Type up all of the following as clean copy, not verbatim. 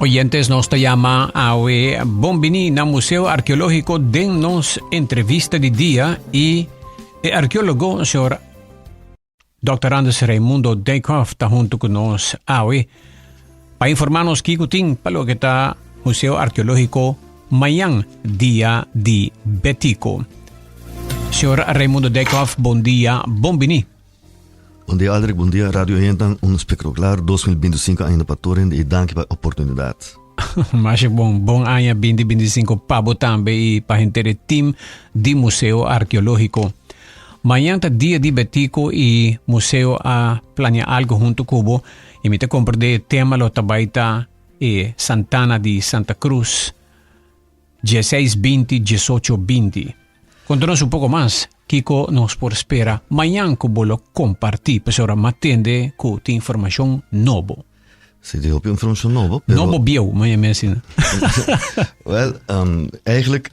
Oyentes, nos ta yama awe bon bini na Museo Arkeológiko den nos entrevista di dia i e arkeólogo señor Dr. Anders Raimundo Dijkhoff ta huntu ku nos awe pa informá nos kiko tin pa loke ta Museo Arkeológiko mañan dia di Betico. Señor Raimundo Dijkhoff, bon dia, bon bini. Bon dia Aldrich, bon dia Radio Hentan, un spectacular 2025 ainda pa tur hende y danki pa e oportunidad. Masha bon, bon aña 2025 pa bo tambe y pa henter e team di Museo Arkeológiko. Mañan ta dia di Betico y museo a planea algo hunto cu bo y mi ta comprende e tema lo ta bay ta e Santana di Santa Cruz 16 20 18 20. Conta nos un poco mas kico nos por spera mañan cu bo lo comparti pasobra m'a tende cu tin informacion nobo. Si, tin hopi informacion nobo, pero... Nobo bieu, mañan mi asina. Wel, um, eigenlijk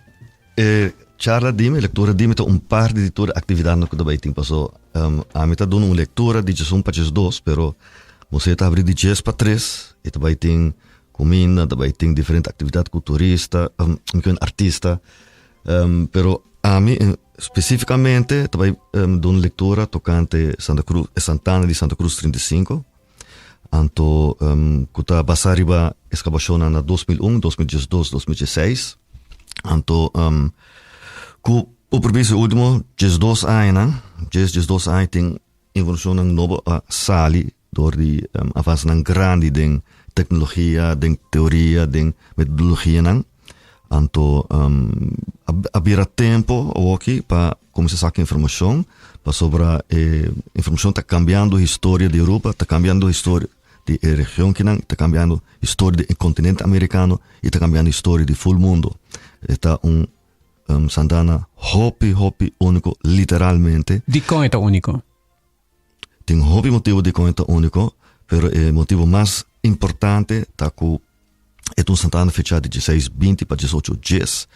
e charla di mi, lectura di mi ta un parti di tur e actividadnan cu ta bay tin. Paso, um, ami ta duna un lectura di djes un pa djes dos, pero museo ta habri di djes pa tres y ta bay tin Cuminda, ta bay tin diferente actividad cu turista, mi kier artista, pero ami specificamente ta bay duna lectura tocante Santa Cruz, e Santana di Santa Cruz 35, anto cu ta basa riba excavacionnan na 2001, 2012, 2016, anto cu por permiso e ultimo 12 añanan, 10, 12 aña tin Invencionnan nobo a sali door di avancenan grandi den tecnologia, den teoria, den metodologianan. Anto a bira tempo awoki pa cuminsa saca informacion pasobra e informacion ta cambiando historia di Aruba, ta cambiando historia di e region kinan, ta cambiando historia di e continente americano y ta cambiando historia di full mundo. E ta un Santana hopi hopi úniko literalmente. Dikon e ta úniko? Tin hopi motibu dikon e ta úniko, pero e motibu mas importante ta ku e ta un Santana fechá di dieseis binti pa diesocho dies.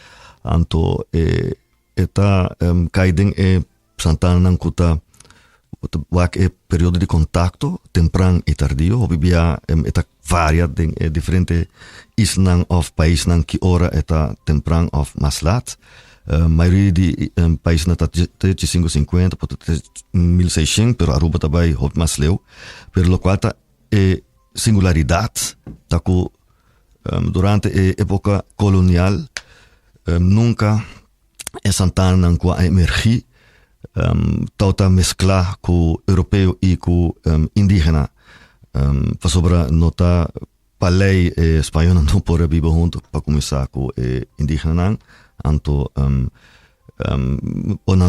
Anto e e ta kai den e Santananan ku ta wak e periodo di kontakto tempran i tardio. Hopi bia e ta varia den e diferente islanan òf paisnan ki ora e ta tempran òf mas lat. Mayoria di paisnan ta te diesinku sinkuenta por ta 1600 pero Aruba ta bai hopi mas leu. Pero lokual ta e singularidat ta ku durante e epoka kolonial nunka e santananan ku a emergí tabata mesklá ku europeo i ku indígena pasobra no ta pa lei e spañolnan no por a biba huntu pa kuminsá ku e indígenanan anto nan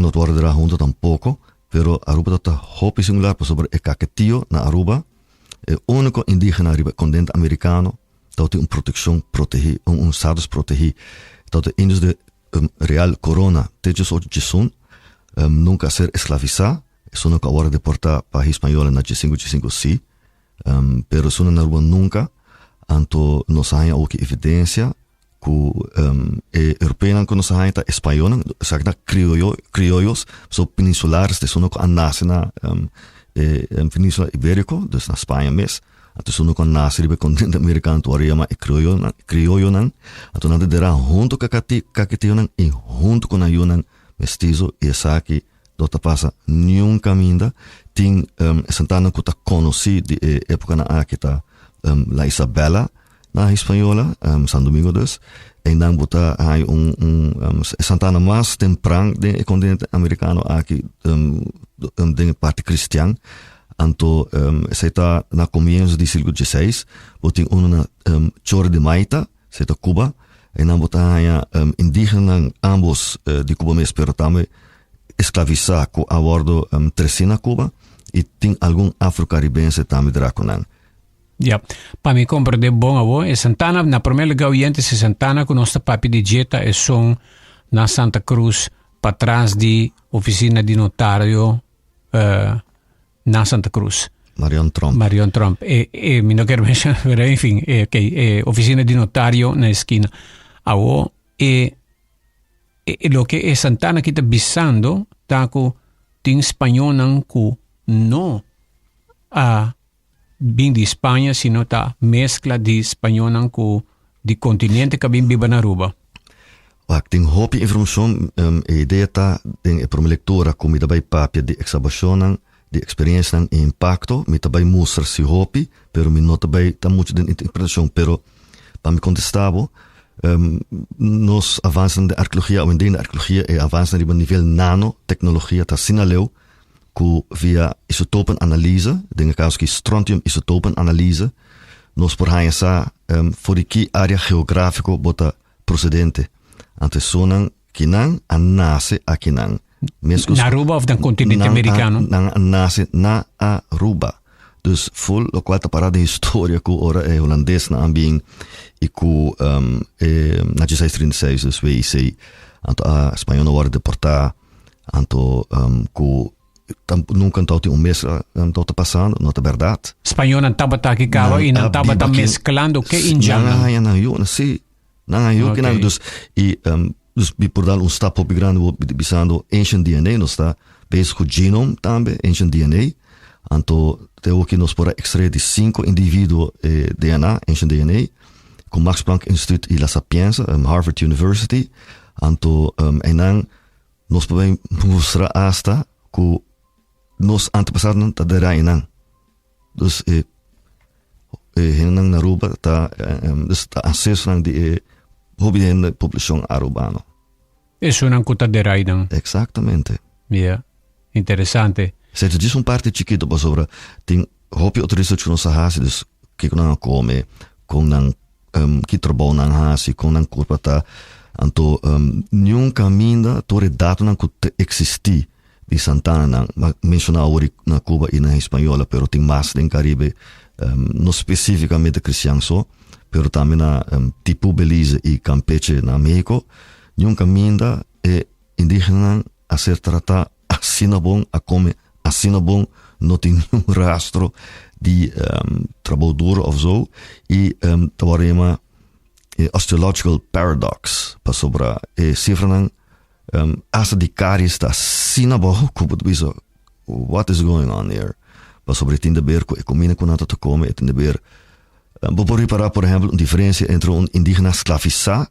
no ta wòrdu dra huntu tampoko pero Aruba tabata hopi singular pasobra e kaketio na Aruba e úniko indígena riba e kontinente amerikano Tabatin un protekshon protegí, un status protegí. Tabatin indios de Real Corona te diesocho diesun, nunka a ser esklavisá. Esunnan ku a wòrdu deportá pa Hispaniola na diesinku diesinku sí, pero esunnan na Aruba nunka. Anto nos a haña oki evidensia ku e europeonan ku nos a haña ta españolnan, esaki ta krioyo, krioyos, so peninsulares, esunnan ku a nase na e Peninsula Iberico, dus na Spaña mes. Anto esun ku a nase riba e kontinente amerikano tur a yama e krioyonan, krioyonan. Anto nan ta dera huntu ku e kaketionan i huntu ku nan yunan mestizo i esaki no ta pasa niun kaminda. Tin e santana ku ta konosí di e epokanan aki ta La Isabela na Hispaniola, San Domingo dus. Einan bo ta haña un un e santana mas tempran den e kontinente amerikano aki den e parti kristian. Anto esei ta na komienso di siglo dieseis. Bo tin unu na Chorro de Maita, esei ta Cuba. Einan bo ta haña indígenanan ambos di Cuba mes pero tambe esklavisá ku a wòrdu tresí na Cuba i tin algun afro-karibense tambe dra ku nan. Ya, pa mi comprende bon awo, e Santana, na primer lugar oyentes, e Santana ku nos ta papia di dje ta esun na Santa Cruz patras di oficina di notario uh, na Santa Cruz. Marion Tromp. Marion Tromp. E, e, mi no quiero mencionar, pero en fin, e, ok, e, oficina di notario na esquina. Awo, e, e, loke e Santana ki ta bisando ta ku tin spañolnan ku no a. bin di Spaña sino ta mezcla di spañonan cu di continente cu a bin biba na Aruba. Wak, tin hopi informacion. E idea ta den e prome lectura cu mi ta bay papia di exabacionnan, di experiencianan y impacto. Mi ta bay mustra si hopi, pero mi no ta bay ta mucho den interpretacion. Pero pa mi contesta bo, nos avancenan den arkeologia, awendia den arkeologia e avancenan riba nivel nanotecnologia ta asina leu cu via isotopenanalyse, den e caso aki strontium isotopenanalyse, nos por haña sa for di ki area geografico bo ta procedente. Anto esunnan kinan a nace akinan. Mescos Na Aruba of den continente nan a, americano? nan a nace na Aruba. Dus full locual ta para den historia cu ora e Holandesnan a bin y cu e na 1636, dus WIC, anto a Spañolnan a worde deporta. Anto ku nunka no tin un mezcla no ta pasando, no ta bèrdat. Spañolnan tabata aki kaba i nan tabata mesklando ke indjannan. Nan a haña nan yu, si. Nan a yu kinan. Dus, i dus mi por dal un stap hopi grandi bisando ancient DNA, nos ta bezig ku genome tambe, ancient DNA. Anto te oki nos por a ekstrae di sinku individuo e DNA, ancient DNA, ku Max Planck Institute i La Sapienza, Harvard University. Anto einan Nos por bay mustra hasta cu nos antepasadonan ta dera einan. Dus e e hendenan na Aruba ta dus ta ancestronan di e hopi hende poblacion Arubano. Esunnan cu ta dera einan. Exactamente. Yeah. Interesante. Esei ta djis un parti chikito pasobra tin hopi otro research cu nos a haci, dus kico nan a come, con nan ki trabou nan hasi, kon nan kurpa ta. Anto niun kaminda tur e datonan ku ta eksistí di santananan, m'a menshoná awor na Cuba i na Hispaniola, pero tin mas den Karibe, no spesífikamente kristian so, pero tambe na Tipu, Belize i Campeche na México, niun kaminda e indígenanan a ser tratá asina bon, a kome asina bon, no tin niun rastro di trabou duro of zo y ta worde yama e osteological paradox pasobra e cifranan hasta di caries ta asina abou cu bo ta bisa what is going on here pasobra e tin de ber cu e comida cu nan ta come e tin de ber bo por ripara por ehempel un diferencia entre un indigena sclavisa.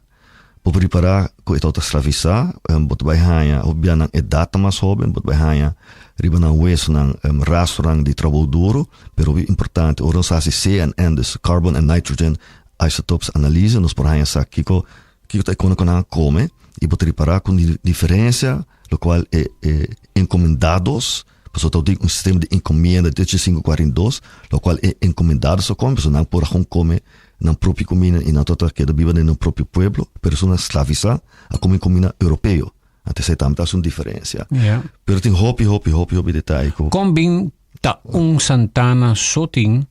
Bo por ripará ku e tabata sklavisá, bo ta bai haña hopi bia nan edat ta mas hóben, bo ta bai haña riba nan wesonan rastronan di trabou duru, pero hopi importante ora nos hasi CNN, dus carbon and nitrogen isotopes analyse, nos por haña sa kiko kiko ta e kona ku nan a kome i bo ta ripará ku diferensia lokual e e enkomendados, pasobra tabatin un sistema di enkomienda di 8542, lokual e enkomendados a kome, pasobra nan por a kon kome nan propio kumina i nan tabata keda biba den nan propio pueblo, pero esun nan sklavisá a kome kumina europeo. Anto esei tambe ta hasi un diferensia. Ja. Pero tin hopi, hopi, hopi, hopi detaye ku. Kon bin ta un Santana so tin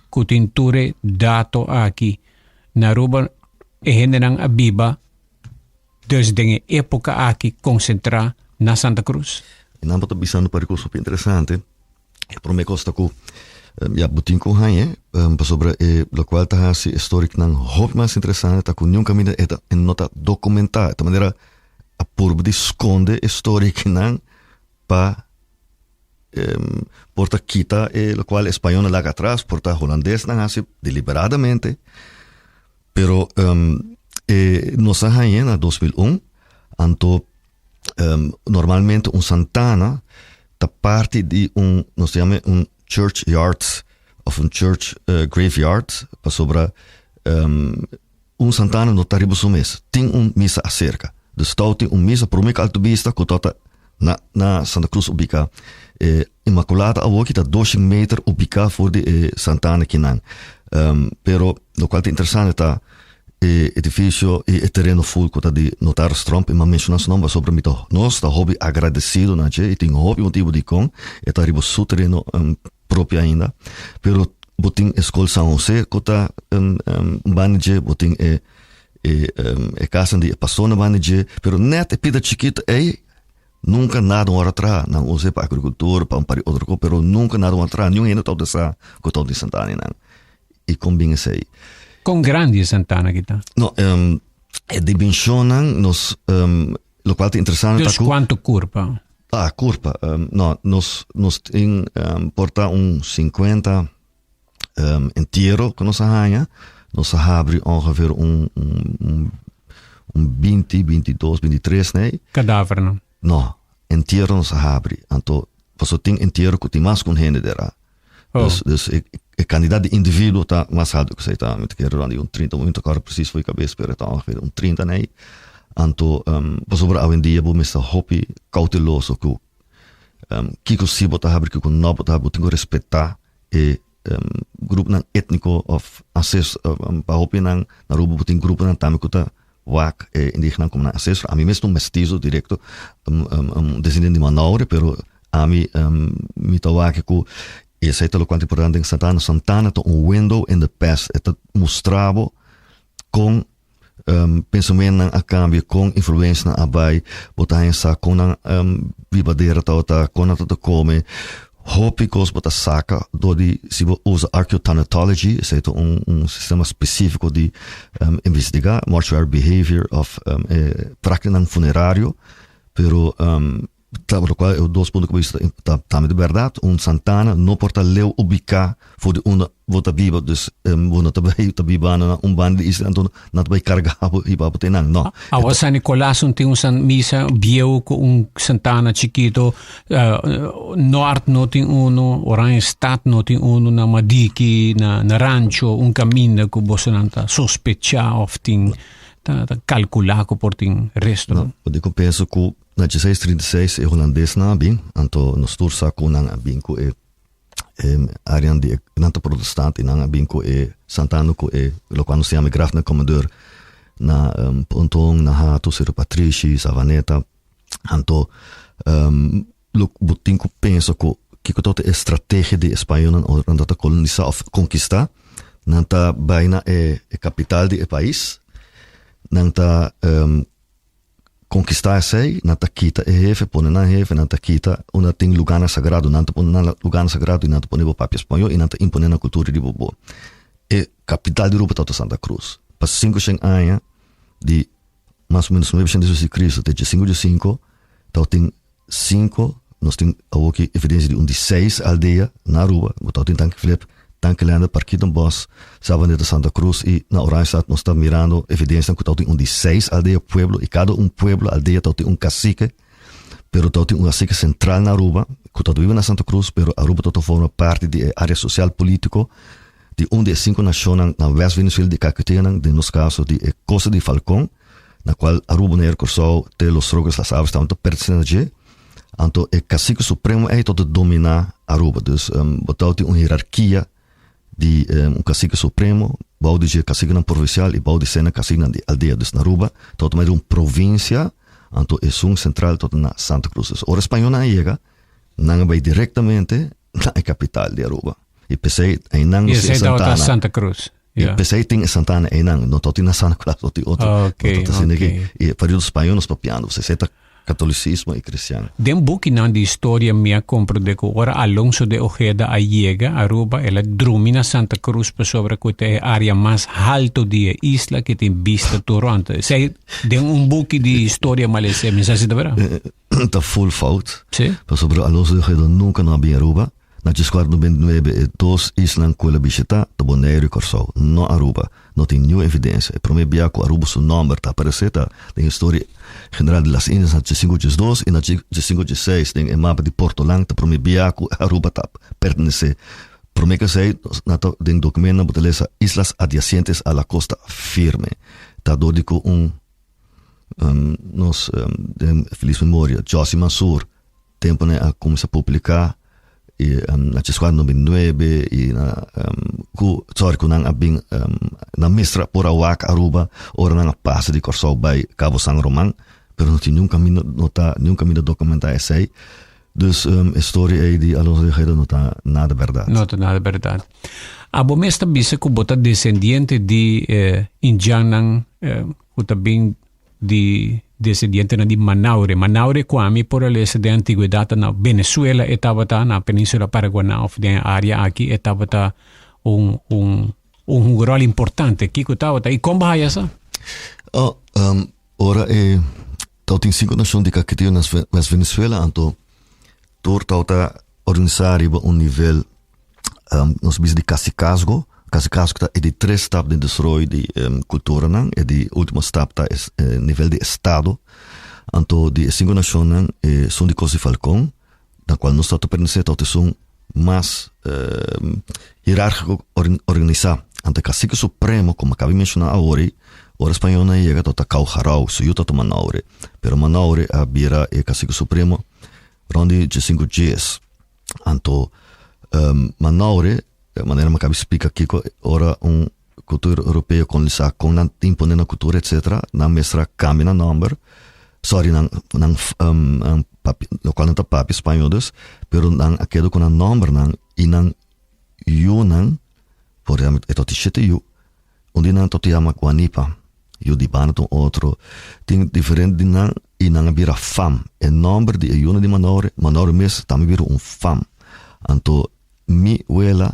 ku tin tur e dato aki? Na Aruba e hendenan a biba dus den e epoka aki konsentrá na Santa Cruz. I nan bo ta bisando par di kos hopi interesante. E prome kos ta ku ya bo tin ku hañ'e pasobra e lokual ta hasi e storiknan hopi mas interesante ta ku niun kaminda e ta e no ta dokumentá. E ta manera a purba di skonde e storiknan pa por ta kita e lokual e spañolnan laga atras, por ta hulandesnan hasi deliberadamente. Pero e nos a hañ'e na 2001, anto normalmente un santana ta parti di un, nos ta yama un churchyard of un church graveyard, pasobra un santana no ta riba su mes, tin un misa aserka. Dus tau tin un misa prome ku Alto Bista ku tau ta na na Santa Cruz ubika. E Inmaculada awoki ta doshen meter ubika for di e santana kinan. Pero lokual ta interesante ta e edificio y e tereno full cu ta di Notaris Tromp y m'a menciona su nomber pasobra mi ta nos ta hopi agradecido na dje y tin hopi motibo dicon e ta riba su tereno propio ainda pero bo tin e scol San Jose cu ta un banda dje bo tin e e e casanan di e pastor na banda dje pero net e pida chikito ey nunca nada un ora traha nan usa pa agricultura pa un par di otro cos pero nunca nada un ora traha niun hende ta sa cu ta di Santana nan. I kon bin esei? Kon grandi e santana aki ta? No, um, e dimensionnan nos um, lokual ta interesante Dus ta ku kuantu kurpa? Ah, kurpa. Um, no, nos nos tin um, por ta un 50. Entiero ku nos a haña, nos a habri ongeveer un, un, un, un 20, 22, 23, nee. Kadavernan. No, entiero nos a habri. Anto, paso tin entiero ku tin mas ku un hende dera. Oh. Dus, dus e, e kandidat di individuo ta mas alto ku esei ta, mi ta kere rond di un 30, mi ta kòrda precies for mi kabes, pero e ta ongeveer un 30 nee. Anto, um, pasobra awendia bo mester hopi kouteloso ku um, kiko si bo ta habri, kiko no bo ta habri, bo tin ku respetá e um, gruponan étniko of ancestro, um, pa hopinan na Aruba bo tin gruponan tambe ku ta wak e indígenanan komo nan ancestro. Ami mes ta un mestizo direkto, un, un, un descendiente di Manaure, pero ami um, mi ta wak ku esei ta lokual ta importante den Santana. Santana ta un window in the past. E ta mustra bo kon um, pensamentonan a cambia, con influencianan a bai, bo ta haña sa con nan um, bibadera tabata, con nan tabata come. Hopi cos bo ta saca door di, si bo usa archaeothanatology, esei ta un, un sistema specifico di um, investiga mortuary behavior of um, eh, prácticanan funerario, pero um, Ta locual e dos punto ku bo bisa ta tambe di bèrdat. Un santana no por ta leu ubiká for di unda bo ta biba. Dus bo no ta bai ta biba na un banda di isla anto nan ta bai karga bo hiba bo te nan. No. Awa San Nicolas un tin un san misa bieu ku un santana chikito. Noord no tin uno, Oranjestad no tin uno, na Madiki, na na Rancho, un kaminda ku bosonan ta sospechá òf tin ta ta kalkulá ku por tin resto. No, bo di ku pensa ku Na 1636 e hulandesnan a bin, anto nos tur sa ku nan a bin ku e áreanan di e nan ta protestant i nan a bin ku e santana ku e lokual nos ta yama e Graf na Commandeur na Ponton, na Hato, Seru Patrishi, Savaneta. Anto lo bo tin ku pensa ku kiko tabata e strategia di e spañolnan ora nan tabata kolonisá òf konkistá, nan ta bai na e kapital di e pais, nan ta Konkistá esei, nan ta kita e hefe, pone nan hefe, nan ta kita unda tin lugánan sagrado, nan ta pone nan lugánan sagrado i nan ta pone bo papia spañó i nan ta imponé nan kultura riba bo. E kapital di Aruba tabata Santa Cruz. Pa sinku shen aña, di mas o ménos nuebe shen despues di Cristo te djesinku djesinku, tabatin sinku, nos tin awoki evidensia di un di seis aldea na Aruba, bo tabatin Tanki Flip, Tanki Lender, Parkietenbos, Savaneta, Santa Cruz y na Oranjestad nos ta mirando evidensianan ku tabatin un di seis aldea, pueblo, y kada un pueblo, aldea tabatin un kasike, pero tabatin un kasike sentral na Aruba ku tabata biba na Santa Cruz, pero Aruba tabata forma parti di e area sosial politiko di un di e sinku nashonnan na West Venezuela di Kakiteanan, den nos kaso di e Kosta di Falkon. na cual Aruba, Bonaire, Corsou, te Los Roques, Las Aves tabata pertenece na dje, anto e cacique supremo ey tabata domina Aruba. Dus bo tabatin un herarkia di un cacique supremo, bou di dje caciquenan provincial y bou di esena caciquenan di aldea. Dus na Aruba tabata manera un provincia, anto esun central tabata na Santa Cruz. Dus ora e spañolnan a yega, nan a bay directamente na e capital di Aruba. Y p'esey eynan nos tin Santa Ana. Santa Cruz. Yeah. P'esei tin e Santana einan, no ta tin na San Nicolas, no tin otro. Ah, okay, no okay. Ki, e periodo spañol nos papiando, p'esei ta catolicismo y cristian. Den bukinan di historia mi a comprende cu ora Alonso de Ojeda a yega Aruba, el a drumi na Santa Cruz pasobra cu ta e area mas halto di e isla cu tin bista tur rond. Esei den un buki di historia malese, mi sa si ta berdad. Ta full fout. Si. Pasobra Alonso de Ojeda nunca no a bin Aruba. Na djeskuarto nobenta i nuebe e dos islan ku el a bishitá ta Boneiru i Kòrsou, no Aruba. No tin niun evidensia. E promé bia ku Aruba su nòmber ta aparesé ta den Historia General de las Indias na djesinku djesdos i na djesinku djesseis den e mapa di Portolan ta promé bia ku Aruba ta pertenesé. Promé ku esei na ta den dokumentonan bo ta lesa Islas adyacentes a la costa firme. Ta dor di ku un nos den felis memoria Jossy Mansur Temponan a cuminsa publica y na djescuatro 99 y na cu sorry cu nan a bin nan mistra por a wak Aruba ora nan a pasa di Corsou bay Cabo San Roman pero no tin niun caminda no ta niun caminda documenta esey dus e story ey di Alonso de Ojeda no ta nada berdad. No ta nada berdad. Abo mes ta bisa cu bo ta descendiente di indiannan cu ta bin di descendientenan di Manaure. Manaure cu ami por a lesa den antigüedad ta na Venezuela e tabata, na Peninsula Paraguaná of den e area aki e tabata un, un, un hunga rol importante. Kico tabata y con bo haya sa? Oh, um, ora e tabatin cinco nacion di Caquetio na West Venezuela, anto tur tabata organisa riba un nivel. Nos bisa di cacicazgo. Cacicazgo ta e di tres stap den desaroyo di culturanan. E di ultimo stap ta e nivel di estado. Anto di e cinco nacionnan esun di Cos di Falcon, na cual nos ta pertenece, ta esun mas hierarchico organisa. Anto e cacique supremo, como a caba di menciona awor, ora spañolnan a yega ta Caujarao, su yu ta Manaure. Pero Manaure a bira e cacique supremo rond di diescinco dies. Anto Manaure, manera mi a caba di splica kico ora un cultura europeo colonisa con nan tin pone nan cultura etcetera, nan mester a cambia nan nomber, sorry nan nan nan papia locual nan ta papia spañol dus, pero nan a keda cu nan nombernan y nan yunan, por ehempel e ta shete yu, un di nan ta yama Guanipa, yu di banda ta un otro, tin diferente di nan y nan a bira fam, e nomber di e yunan di Manaure, Manaure mes tambe bira un fam, anto mi wela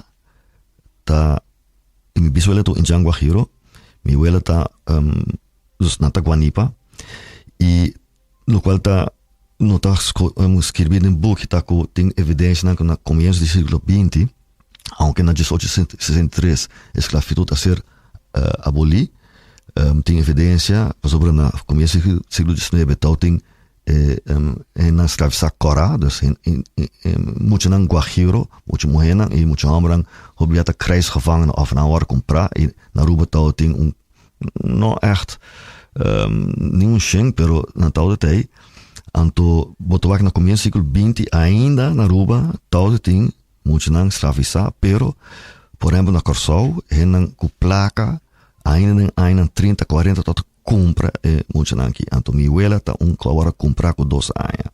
ta y mi biswela ta un indjan guajiro, mi wela ta dus nan ta Guanipa y locual ta no ta skirbi den buki ta cu tin evidencianan cu na comienzo di siglo binti aunke na diesocho sesenta i tres esclavitud a ser aboli tin evidencia pasobra na comienzo di siglo diesnuebe tau tin E hendenan sklavisa kòrá, dus muchanan guajiro, mucha muhénan i mucha hòmbernan hopi bia ta krijgsgevangenen òf nan a wòrdu kumprá i na Aruba tabatin un no ègt ni un shen pero nan tabata tei. Anto bo ta wak na komienso di siglo binti ainda na Aruba tabatin muchanan sklavisá pero por ehèmpel na Kòrsou hendenan ku plaka ainda den añanan trinta kuarenta tabata Cumpra e muchanan aki. Anto mi wela ta un cu awor a cumpra cu dos aña.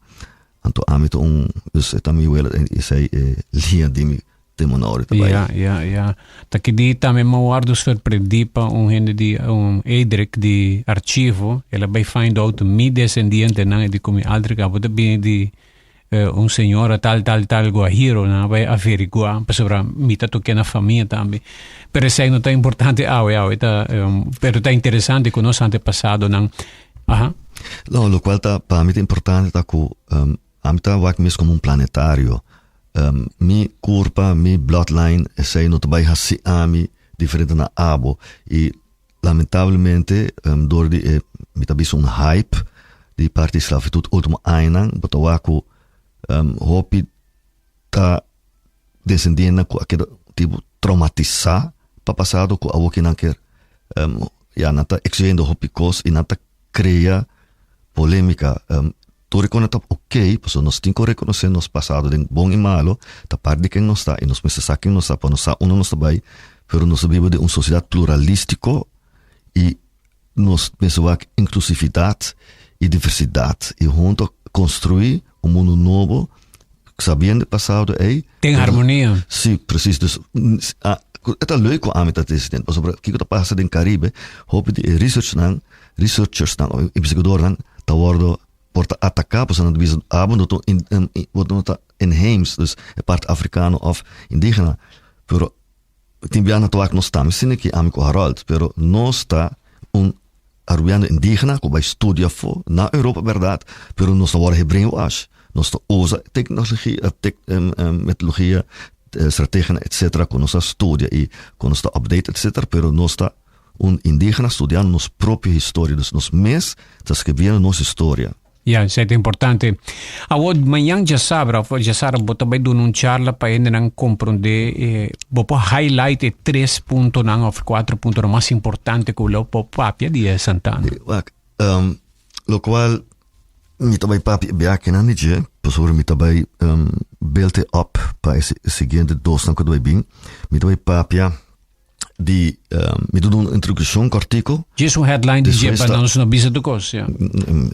Anto ami ta un, dus e ta mi wela en esey e liña di mi te Manaure ta bay. Ja, ja, ja. Ta ki di tambe mi a wordo sorprendí pa un hende di un Edric di archivo. El a bay find out mi descendientenan e di cu mi Aldric abo ta bini di un señora tal tal tal guajiro nan a bai averigua pasobra mi ta tokia na famia tambe pero esei no ta importante awe awe ta pero ta interesante ku nos antepasadonan aha. No, lokual ta pa mi ta importante ta ku ami ta wak mes komo un planetario mi kurpa mi bloodline esei no ta bai hasi ami diferente na abo i Lamentablemente dor di e mi ta bisa un hype di parti di sclavitud ultimo añanan bo ta wak ku hopi ta descendientenan ku a keda tipo traumatisa pa pasado ku awoki nan kier ya nan ta exigiendo hopi kos i nan ta krea polemica. Tur e kos ta ok pasobra nos tin ku rekonosé nos pasado den bon i malo ta parti di ken nos ta i nos mester sa ken nos ta pa nos sa unda nos ta bai pero nos ta biba den un sosiedat pluralístiko i nos mester wak inklusividat i diversidat i hunto konstruí un mundu nobo sabiendo e pasado ei. Den harmonia. Sí, precies. Dus e ta leuk ku ami ta president pasobra kiko ta pasa den Karibe hopi di e researchnan researchersnan of investigadornan ta wordo por ta ataká pasobra nan ta bisa abo no ta bo no ta inheems dus e parti afrikano of indigena pero tin bia nan ta wak nos tambe asina ki ami ku Harold pero nos ta un arubiano indigena ku bai studia afó na Europa bèrdat pero nos ta wòrdu gebrainwash nos ta usa teknologia metodologia strategianan etcetera ku nos a studia i ku nos ta update etcetera pero nos ta Un indigena studiando nos propio historia, dus nos mes ta skribiendo nos historia. Ja, esei ta importante. Awor, mañan djasabra of djasabra bo ta bai duna un charla pa hendenan komprondé e bo por highlight e tres puntonan of kuater puntonan mas importante ku lo por papia di e Santana. Wak, lokual mi ta bai papia e biakinan di dje, pasobra mi ta bai build e up pa e siguiente dosnan ku ta bai bin. Mi ta bai papia di mi ta duna un introduccion kortico. Djis un headline di dje pa nos no bisa tur kos, ja.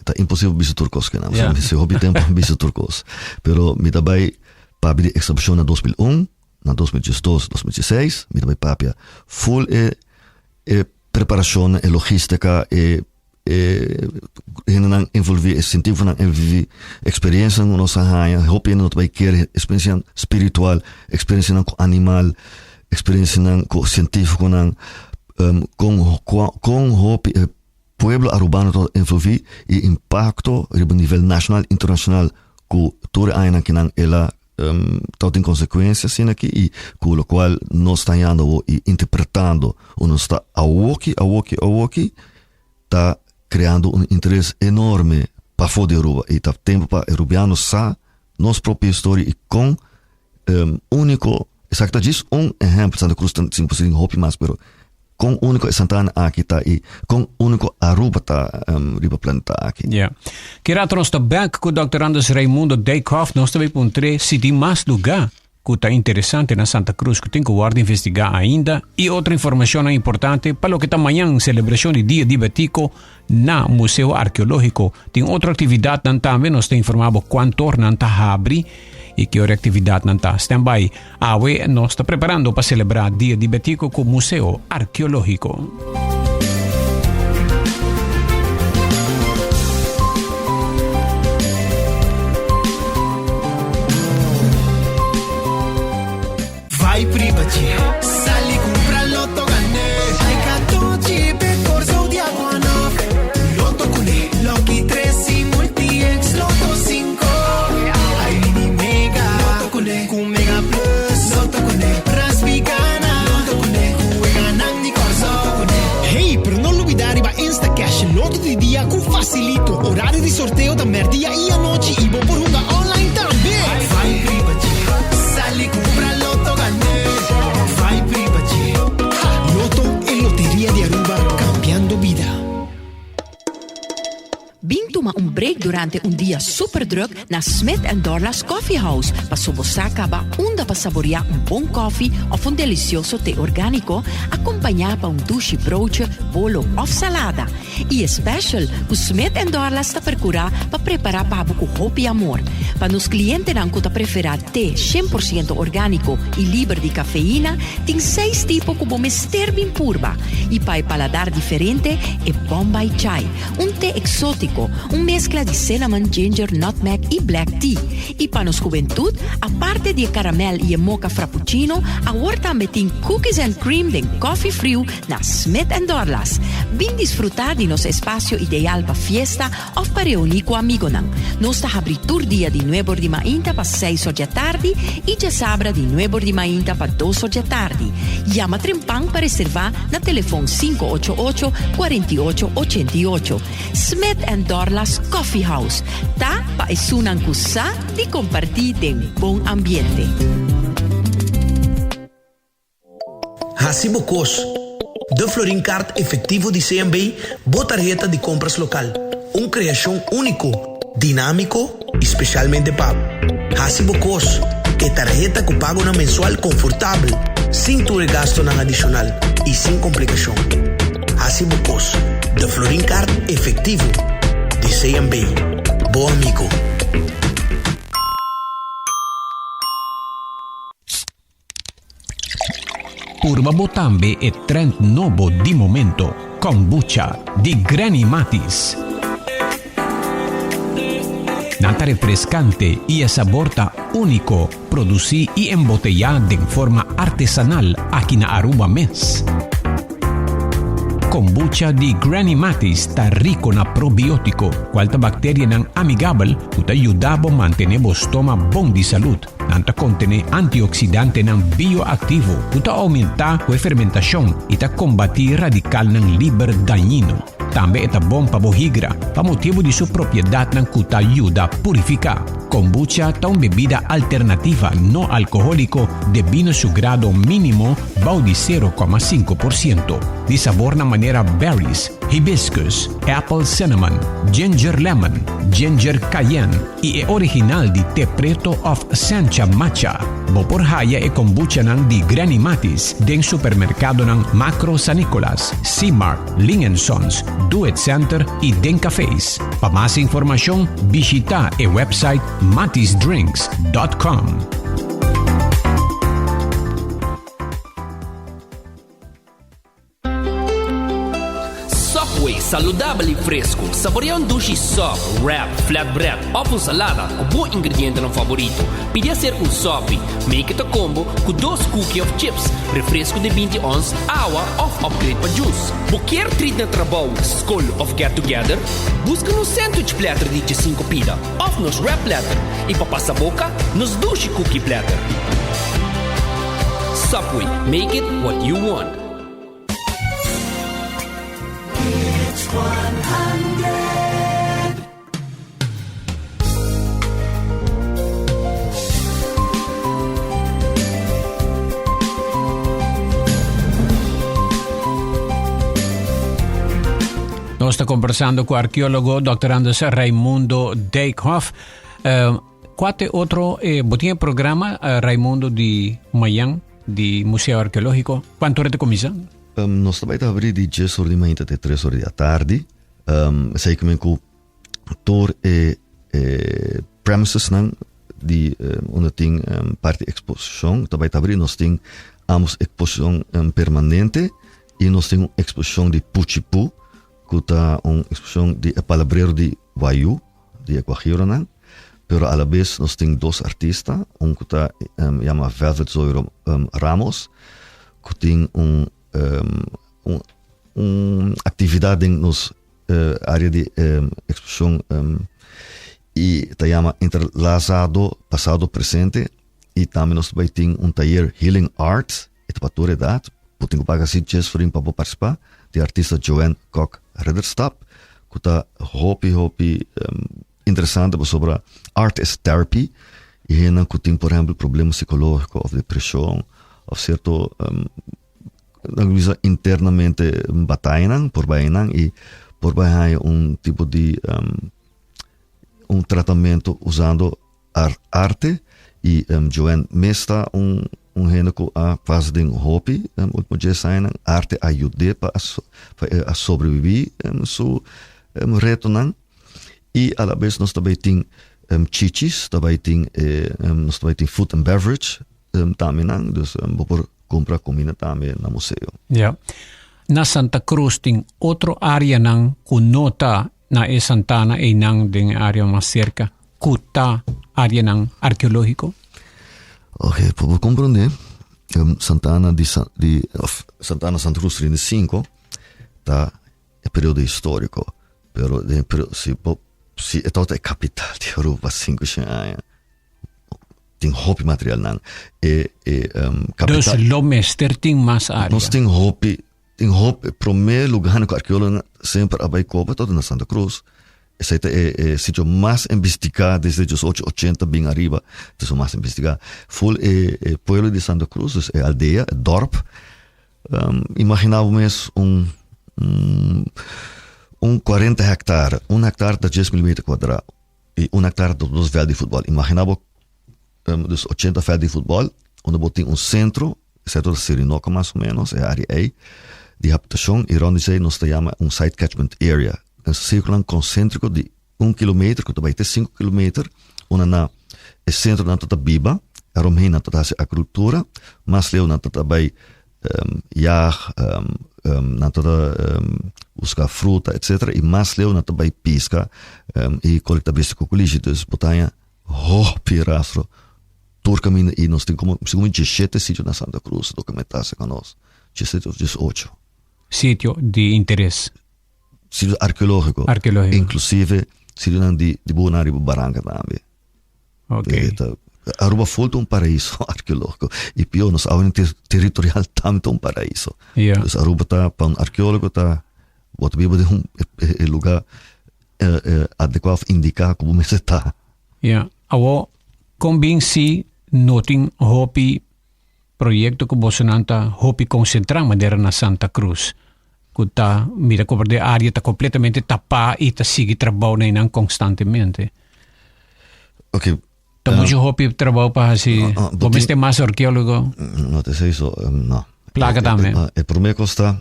Ta imposibel bisa tur kos kina. Yeah. Si hopi tempo bisa tur kos. Pero mi ta bai papia di exhibition na 2001, na 2012, 2016, mi ta bai papia full e e preparacion, e logistica, e E hendenan envolví, e científiconan envolví, experiencianan ku nos a haña, hopi hende no ta bai kere, experiencianan spiritual, experiencianan ku animal, experiencianan ku científiconan, kon kon hopi e pueblo arubano ta envolví i impakto riba nivel nashonal, internashonal ku tur e añanan kinan el a. um, tabatin consecuencia asina aki y cu locual nos ta hañando awo y interpretando o nos ta awoki, awoki, awoki ta creando un interes enorme pafó di Aruba y ta tempo pa e Rubiano sa nos propio historia y con um, unico, esaki ta djis un ehempel, Santa Cruz ta sin posible hopi mas, pero Kon úniko e Santana aki ta i kon úniko Aruba ta riba planeta aki. Ja. Ki rato nos ta bek ku Dòkter Anders Raimundo Dijkhoff. Nos ta bay puntr'é si tin mas lugá ku ta interesante na Santa Cruz ku tin ku wòrdu investigá ainda i otro informashonnan importante pa loke ta mañan selebrashon di Dia di Betico na Museo Arkeológiko. Tin otro aktividatnan tambe, nos ta informá bo kuantornan ta habri i ki ora e aktividatnan ta. Stand by, awe nos ta preparando pa selebrá Dia di Betico ku Museo Arkeológiko. Vai priba dje. Sali kumpra loto gané. Ai katochi pe Kòrsou di Aguanòf. Loto kuné. Lucky tres i Multi X Loto sinku. Ai mini mega. Loto kuné. Ku Mega Plus. Loto kuné. Raspi gana. Loto kuné. Ku weganan di Kòrsou. Loto kuné. Hey, pero no lubida riba Instacash Loto di dia ku facilito. Horario di sorteo ta merdia i anochi i bo por hunga online tambe. Vai priba dje. Sali kumpra loto gané. Vai priba dje. Ha! Loto e loteria di Aruba cambiando bida. Bin tuma un break durante un dia super druk na Smith and Dorlas Coffee House paso bo sa caba unda pa saborea un bon koffie of un delicioso te organico acompaña pa un dushi broodje, bolo of salada. I e special ku Smith and Dorlas ta percura pa prepara pa bo ku hopi amor. Pa nos clientenan ku ta prefera te 100% organico i liber di cafeina, tin seis tipo ku bo mester bin purba. I pa e paladar diferente, e Bombay Chai, un te exotico, un mezcla di cinnamon, ginger, nutmeg i black tea. I pa nos hubentud, aparte di e caramel i e mocha frappuccino, awor tambe tin cookies and cream den coffee friu na Smith and Dorlas. Bin disfruta di nos espacio ideal pa fiesta of pa reuni cu amigonan. Nos ta habri tur dia di nuebor di mainta pa seis or djatardi y djasabra di nuebor di mainta pa dos or djatardi. Yama trempan pa reserva na telefon 588 48 88. Smith and Dorlas Coffee House ta pa esunnan cu sa di comparti den bon ambiente. Hasi bo kos. De Florin Card Efectivo di CMB, bo tarheta di kompras lokal. Un kreashon úniko, dinámiko i spesialmente pa bo. Hasi bo kos. E tarheta ku pagonan mensual konfortabel, sin tur e gastonan adishonal i sin komplikashon. Hasi bo kos. De Florin Card Efectivo di CMB. Bo amigo. Purba bo tambe e trend nobo di momento, Kombucha di Granny Matis. Nan ta refrescante y e sabor ta unico, produci y embotella den forma artesanal aki na Aruba mes. Kombucha di Granny Matis ta rico na probiotico, cual ta bacterianan amigabel cu ta yuda bo mantene bo stoma bon di salud. Nan ta kontené antioksidantenan bioaktivo ku ta oumentá ku e fermentashon i ta kombatí radikalnan liber dañino. Tambe e ta bon pa bo higra pa motibu di su propiedatnan ku ta yuda purifiká. Kombucha ta un bebida alternativa no alkohóliko debí na su grado mínimo bou di 0,5%. Di sabornan manera berries, hibiscus, apple cinnamon, ginger lemon, ginger cayenne, i e original di te preto of sencha matcha. Bo por haya e kombuchanan di Granny Matis den supermerkadonan Makro San Nicolas, C-Mart, Ling and Sons, Do It Center i den cafés. Pa mas informashon bishita e website matisdrinks dot com. Subway. Saludabel y fresco. Saborea un dushi sop, wrap, flatbread of un salada cu bo ingredientenan favorito. Pidi acerca un sopi. Make it a combo cu dos cookie of chips, refresco di 20 ons, awa of upgrade pa juice. Bo kier treat na trabou, scol of get together? Busca nos sandwich platter di 15 pida of nos wrap platter y pa pasa boca, nos dushi cookie platter. Subway, make it what you want. Nos ta conversando cu arqueólogo Dr. Anders Raimundo Dijkhoff. Uh, cuate otro, eh, bo tin programa uh, Raimundo di mañan di Museo Arqueológico. Cuanto hora te comienza? Um, nos ta bai ta habrí di 10 or di mainta te 3 or di atardi. Um, esei ke men ku tur e, e premises nan di um, unda tin um, parti exposicion ta bai ta habrí. Nos tin ambos exposicion um, permanente y nos tin un exposicion di Puchipu, ku ta un exposicion di e palabrero di Wayuu. di e Guajironan, pero a la bes nos tin dos artista, un ku ta yama Velvet Zoiro Ramos, ku tin un un un aktividat den nos área di eksposishon i ta yama Entrelazado Pasado Presente i tambe nos ta bai tin un tayer Healing Arts, e ta pa tur edat, bo tin ku paga si djes florin pa bo partisipá, di artista Joanne Kok Ridderstap, ku ta hopi hopi interesante pasobra art is therapy i hendenan ku tin por ehèmpel problema sikológiko òf depreshon òf sierto nan bisa internamente batayanan por bai einan i por bai haña un tipo di un tratamentu usando arte y Joanne mes ta un un hende cu a pasa den hopi ultimo dies añanan arte a yud'é pa pa e a sobrevivi su retonan y a la bes nos ta bay tin chichis ta bay tin nos ta bay tin food and beverage tambe nan dus bo por cumpra cuminda tambe na museo. Ya. Na Santa Cruz tin otro areanan cu no ta na e santana einan den e area mas cerca cu ta areanan arqueologico? Ok, pa bo comprende, um, Santana di, di of, Santana Santa Cruz 35 ta e periodo historico, pero den periodo, si bo, si e tabata e capital di Aruba 500 aña, tin hopi materialnan. E, e, um, capital, Dus lo mester tin mas area. Nos tin hopi Tin hopi, prome lugarnan ku arkeólogonan semper a bai koba tabata na Santa Cruz. Esei ta e e sitio mas investigá desde diesocho ochenta bin ariba, ta esun mas investigá. Ful e e pueblo di Santa Cruz, dus e aldea, e dòrp, imaginá bo mes un un kuarenta hèktare, un hèktare ta dies mil meter kuadrá i un hèktare ta dos vèlt di futbòl. Imaginá bo dus ochenta vèlt di futbòl unda bo tin un sentro Esei ta Sirinoca mas o menos, e área ei di habitashon i rònt di esei nos ta yama un site catchment area, un sirkulonan konséntriko di un kilometer ku ta bai te sinku kilometer unda na e sentronan ta ta biba, aromheen nan ta ta hasi agrikultura, mas leu nan ta ta bai yag, nan ta ta buska fruta etsetera i mas leu nan ta bai piska i kolekta bestia ku kulishi. Dus bo ta haña hopi rastro tur kaminda i nos tin komo segun mi diesshete sitio na Santa Cruz dokumentá serka nos, diesshete òf diesocho. Sitio di interes. Sitio arkeológiko. Arkeológiko. Inklusive sitionan di di bunan riba baranka tambe. Oké. Ta Aruba ful ta un paraiso arkeológiko i pió nos awe territorial tambe ta un paraiso. Ja. Dus Aruba ta pa un arkeólogo ta bo ta biba den un e lugá adekuá òf indiká ku bo mester ta. Ja, awo kon bin si no tin hopi proyekto ku bosonan ta hopi konsentrá manera na Santa Cruz ku ta mira ku de área ta kompletamente tapá i ta sigui trabou na einan konstantemente. Oké. Ta mucho hopi trabou pa hasi. Bo mester mas arkeólogo. No te sei so, no. Plaka tambe. E promé kos ta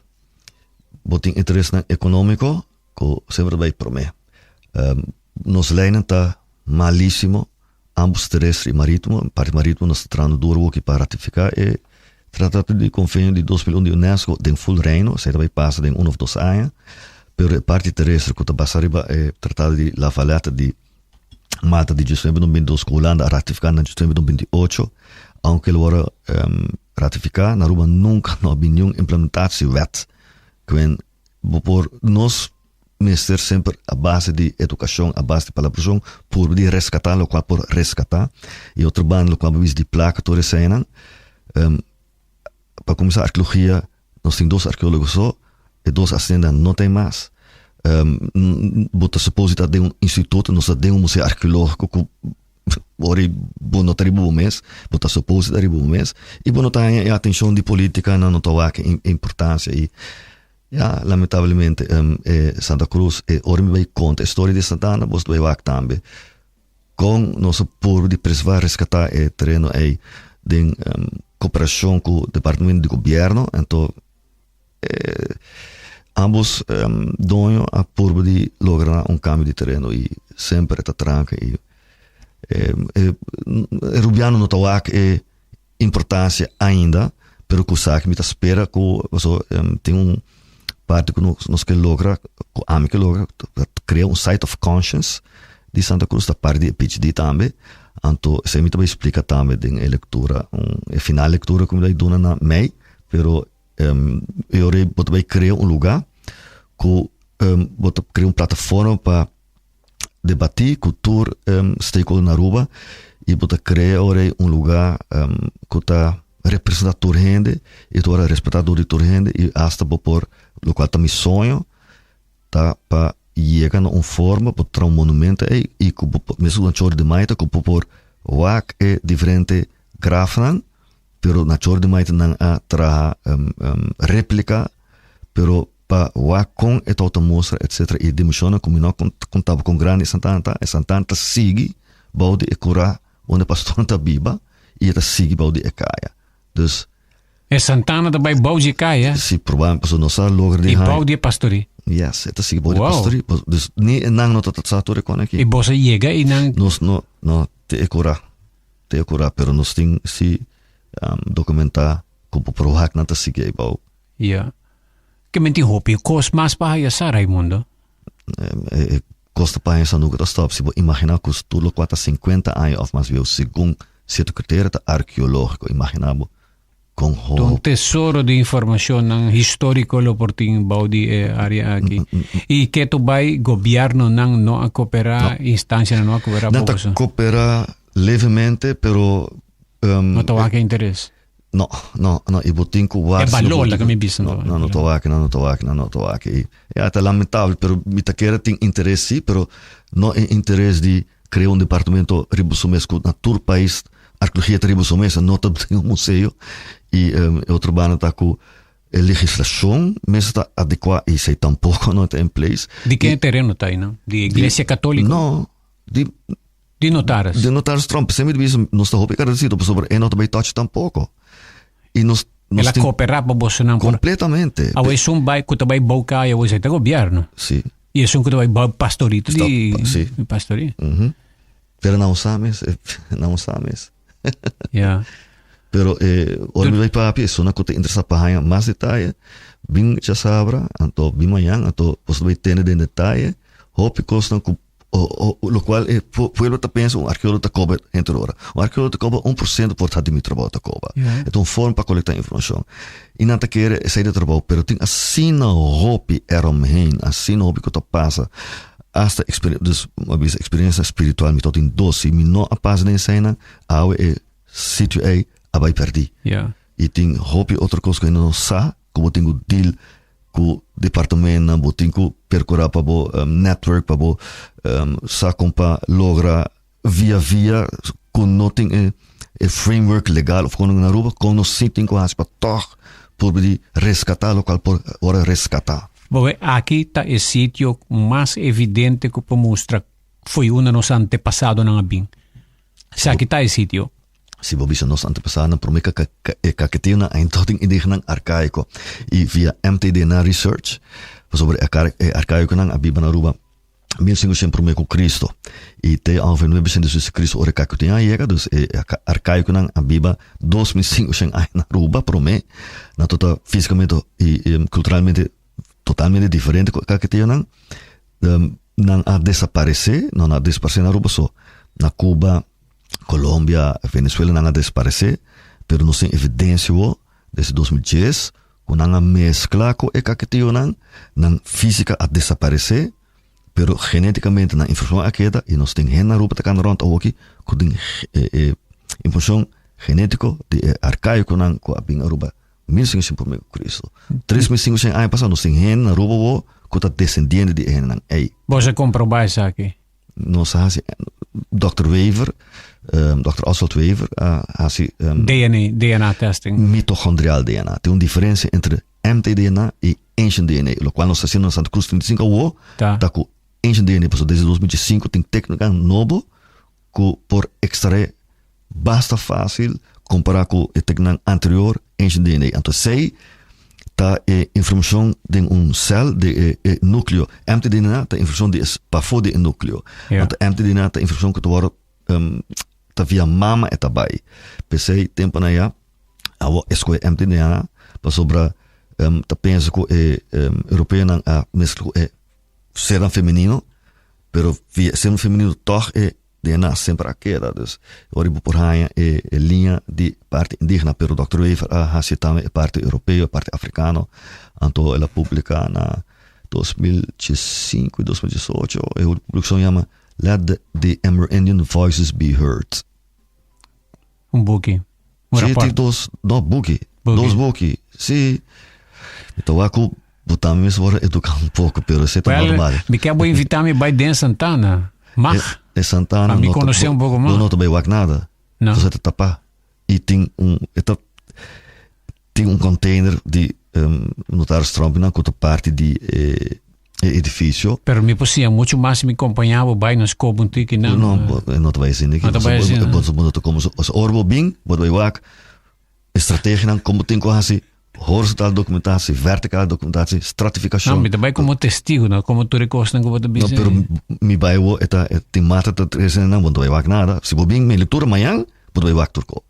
bo tin interesnan ekonómiko ku semper ta bai promé. Nos leynan ta malísimo, ambos terestre y marítimo. Parti marítimo nos ta trahando duro awoki pa ratifica e Tratado di Convenio di 2001 di UNESCO den full Reino. Esei ta bai pasa den un of dos aña. Pero e parti terestre ku ta basa riba e Tratado di La Valetta di Malta di 1922 ku Hulanda a ratifiká na 1928, aunke el wòrdu ratifiká, na Aruba nunka no a bin niun implementatiewet. Kwen bo por nos mester semper a base di edukashon, a base di palabrashon purba di reskatá lokual por reskatá i otro banda lokual bo bisa di plaka tur eseinan. Pa kuminsá arkeologia nos tin dos arkeólogo so, e dos asistentenan no ta mas. Bo ta suppose ta den un instituto, nos ta den un museo arkeológiko ku ora bo no ta riba bo mes, bo ta suppose ta riba bo mes i bo no ta haña e atenshon di politikanan, no ta wak e importansia i ya lamentablemente e Santa Cruz e ora mi bai konta e storia di Santa Ana bo bai wak tambe kon nos a purba di preserva reskatá e tereno ei den koperashon ku departamento di gobièrnu anto Ambos doño a purba di logra un cambio di tereno y semper e ta tranca y e Rubiano no ta wak e importancia ainda, pero cu sa mi ta spera cu paso tin un parti cu nos ke logra, cu ami ke logra, crea un site of conscience di Santa Cruz, ta parti di e PhD tambe, anto esey mi ta bay splica tambe den e lectura, e final lectura cu mi ta bay duna na mei, pero E ora ei bo ta bai krea un lugá ku bo ta krea un plataforma pa debatí ku tur stakeholder na Aruba i bo ta krea ora ei un lugá ku ta representá tur hende i ta wòrdu respetá dor di tur hende i asta bo por lokual ta mi soño ta pa yega na un forma pa traha un monumento ei i ku bo por mesun ku na Chorro di Maita ku bo por wak e diferente grafnan. Pero na Chor di Maite nan a traha replica, pero pa wak con e tabata mustra etcetera y dimensionnan cu mi no a contaba con grandi e Santana ta, e Santana ta sigui bou di e cura unda e pastornan ta biba y e ta sigui bou di e caya. Dus. E Santana ta bay bou di e caya? Si, probablemente pasobra nos a logra di Y bou di e pastorie? Yes, e ta sigui bou di e pastorie. Dus ni e nan no ta sa tur e con aki. Y boso a yega y nan. Nos no, no, te e cura. Te cura pero nos tin si documenta cu bo por wak nan ta sigui ei bou. Ya. Ke men tin hopi cos mas pa haya sa, Raimundo. E cos ta pa haya sa nunca ta stop. Si bo imagina cu tur locual ta 50 aña of mas bieu segun cierto criterio ta arqueologico, imagina bo con Ta un hopi. tesoro di informacionnan historico lo por tin bou di e area aki. Y ketu bay gobiernonan no a coopera, instancianan no a coopera Nan ta boso. coopera levemente, pero No ta wak e interes. No, no, no, y bo tin cu wak E balor laga mi bisa No, no, no ta wak, no, no ta wak, no, no ta wak. Y ya, ta lamentabel, pero mi ta kere tin interes si, pero no e interes di Crea un departamento riba su mes cu na tur pais arqueologia ta riba su mes, no ta den un museo. Y e otro banda ta cu e legislacion mester ta adecua y esey tampoco no ta in place. Di ken e tereno ta eynan? Di iglesia catolico? No, di Di notaris? Di notaris Tromp. Semper di bisa nos ta hopi agradecido pasobra e no ta bay touch tampoco. Y nos El a coopera pa bosonan por. Completamente. Awe esun bay cu ta bay bou caya awe esey ta gobierno. Si. Y esun cu ta bay bou pastorito di Si. pastoria. Pero nan sa mes, nan sa mes. Ja. Pero eh, ora mi bay papia, esunnan cu ta interesa pa haña mas detaye, bin djasabra, anto bin mañan, anto boso ta bay tende den detaye hopi cosnan cu Locual e pueblo ta pensa un arkeologo ta koba henter ora. Un arkeologo ta koba 1% por ta di mi trabou ta koba. E ta un forma pa kolekta informashon. I nan ta kere esei ta trabou, pero tin asina hopi eromheen, asina hopi ku ta pasa. Asta dus mi a bisa eksperensia spiritual mi tabata tin dos. Si mi no a pasa den eseinan, awe e sitio ei a bai pèrdí. I tin hopi otro kos ku hende no sa ku bo tin ku deal ku departamentonan, bo tin ku perkurá pa bo network, pa bo sa kon pa logra via via ku no tin e e framework legal of kon na Aruba, kon nos si tin ku hasi pa tòg purba di reskatá lokual por ora reskatá. Bo aki ta e sitio mas evidente ku por mustra fo'i unda nos antepasadonan a bin. Esaki ta e sitio. Si bo bisa nos antepasadonan promé e kaketionan ainda tin indígenanan arkaiko i via MTDNA research pasobra e arkaikonan a biba na Aruba 1500 promé ku Cristo i te ongeveer 900 despues di Cristo ora e kaketionan a yega dus e arkaikonan a biba 2500 aña na Aruba promé nan ta físikamente i kulturalmente. totalmente diferente ku e caquetionan. Um, nan a desaparece, no nan a desaparece na Aruba so, na Cuba, Colombia, Venezuela nan a desaparece, pero nos tin evidencia wo desde 2010 ku nan a mezcla ku e caquetionan, nan física a desaparece, pero genéticamente nan informacion a keda y nos tin hende na Aruba ta cana rond awoki ku tin e, e informacion genético di e arcaiconan ku a bin Aruba 1500 prome ku Cristo. 3500 aña pasá nos tin hende na Aruba wo ku ta desendiente di e hendenan ei. Bo sa komprobá esaki? Nos a hasi, Dòkter Wever, Dòkter Oswald Wever a hasi DNA, DNA testing. Mitochondrial DNA. Tin un diferensia entre mtDNA i ancient DNA, lokual nos ta hasiendo na Santa Cruz 35 awo, ta ku ancient DNA, pasobra desde 2005 tin téknika nobo ku por ekstraé basta fásil kompará ku e teknan anterior, ancient DNA. Anto esei ta e informashon den un sèl di e e núkleo. MtDNA ta informashon di e pafó di e núkleo. Anto MtDNA ta informashon ku ta wòrdu ta via mama e ta bai. P'esei tempunan ya awo e skohe MtDNA pasobra ta pensa ku e europeonan a meskla ku e sernan femenino, pero via e sernan femenino tòg e DNA semper a keda. Dus ora bo por haña e e liña di parti indigena, pero Dòkter Wever a hasi tambe e parti europeo, e parti afrikano. Anto el a publiká na 2005 i 2018, e publikashon yama Let the the Amerindian Voices Be Heard. Un buki. Un Sí, rapport. tin dos, no, buki. Buki. Dos buki. Sí. Mi ta wak ku bo tambe mester wòrdu eduká un poko, pero esei ta Wel, normal. mi ke bo invitá mi bai den Santana. Mag. E, e Santana Pa mi no ta- konosé un poko bo mas. no ta bai wak nada. No. Entonces ta tapá. I tin un, e ta, tin un container di um, notaris Trompinan ku ta parti di e, e edificio. Pero mi por siña mucho mas si mi kompañá bo bai nos koop un tiki nan. No, bo, no ta bai asina aki. No ta bai asina. Bo, bo no ta como, as ora bo bin, bo ta bai wak estrategianan como tin ku hasi horizontal documentatie, vertical documentatie, stratificacion. No, mi ta bai como testigo, no como tur e kosnan ku bo ta No, bisa. pero mi bai wo, e ta, e tin mata ta trese nan, bo no ta bai wak nada. Si bo bin mi lectura mañan, bo ta bai wak tur ko.